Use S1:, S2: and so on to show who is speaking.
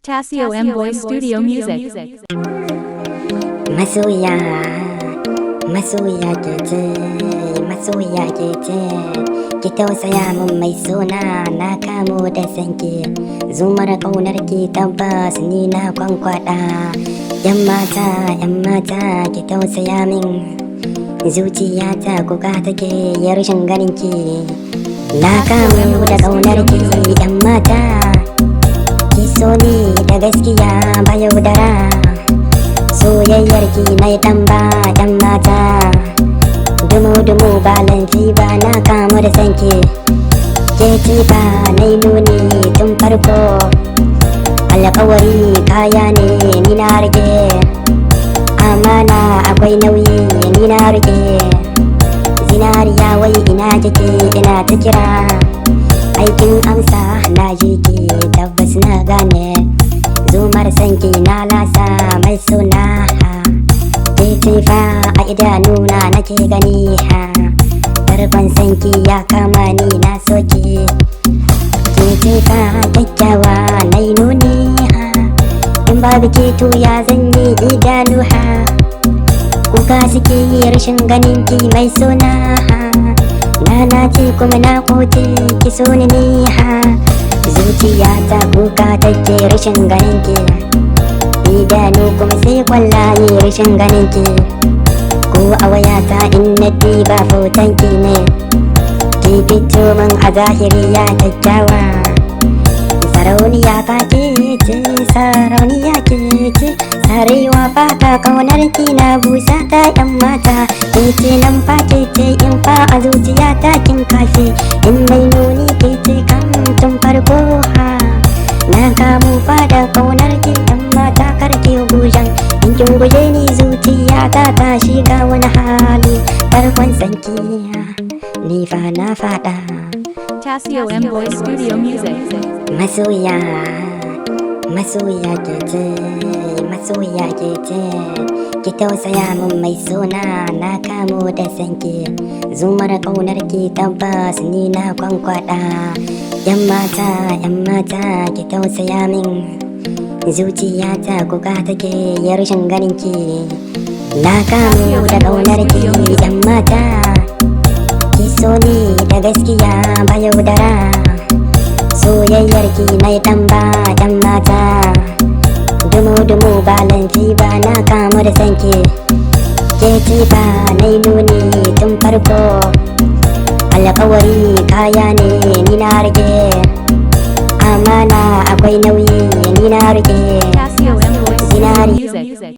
S1: Tasio M Boy Studio Music.
S2: Masoya, masoya ke ce, masoya ke ce, ki tausaya min mai suna, na kamo da sanki, zumar ƙaunar ki tabbas ni na kwankwada. Yan mata, yan mata, ki tausaya min, zuciyata kuka take ya rashin ganin ki. Na kamo da ƙaunar ki, yan mata, ki so ni da gaskiya ba yaudara. Soyayyar ki na dan ba dan mata, dumu dumu ba laifi ba, na kamu da sanki, ke ci ba na yi nuni tun farko. Alkawari kaya ne, ni na rike. Amana akwai nauyi, ni na rike. Zinariya, wai ina kike? Ina ta kira, aikin amsa na ji ki, tabbas na gane. Zumar sanki na lasa, mai suna, ke fa a idanuna nake gani ha. Tarkon sanki ya kama ni, na soki, ke fa kyakkyawa na yi nuni ha. In babu ke to ya zan yi? Idanu ha kuka suke yi rashin ganin ki, mai suna ha. Na nace kuma na koce, ki so ni ne ha. Zuciya ta kuka take rashin ganin ki, idanu kuma sai kwallaye rashin ganin ki. Ko a wayata in na diba foton ki ne, ki fito min a zahiri ya kyakkyawa. Sarauniya fa ke ce, sarauniya ke ce, sarewa fa ta kaunar ki na busa ta. Yan mata, ke ce nan fa, ke ce in fa a zuciya ta kin kafe. In mai nuni ke ce kan tun farko ha. Na kamu fa da kaunar ki, yan mata, karki gujan. In kin guje ni, zuciya ta ta shiga wani hali. Farkon sanki ni fa na fada.
S1: Tasio M Boy Studio Music.
S2: Masoya, masoya ke ce, masoya ke ce, ki tausaya min mai suna, na kamo da sanki, zumar ƙaunar ki tabbas ni na kwankwada. Yan mata, yan mata, ki tausaya min, zuciyata kuka take ya rashin ganin ki. Na kamu da ƙaunar ki, yan mata, ki so ni da gaskiya ba yaudara. Soyayyar ki na dan ba dan mata, dumu dumu ba laifi ba, na kamu da sanki, ke ci ba na yi nuni tun farko. Alkawari kaya ne, ni na rike. Amana akwai nauyi, ni na rike.
S1: Tasio M Boy Studio
S2: Zinari.
S1: Music.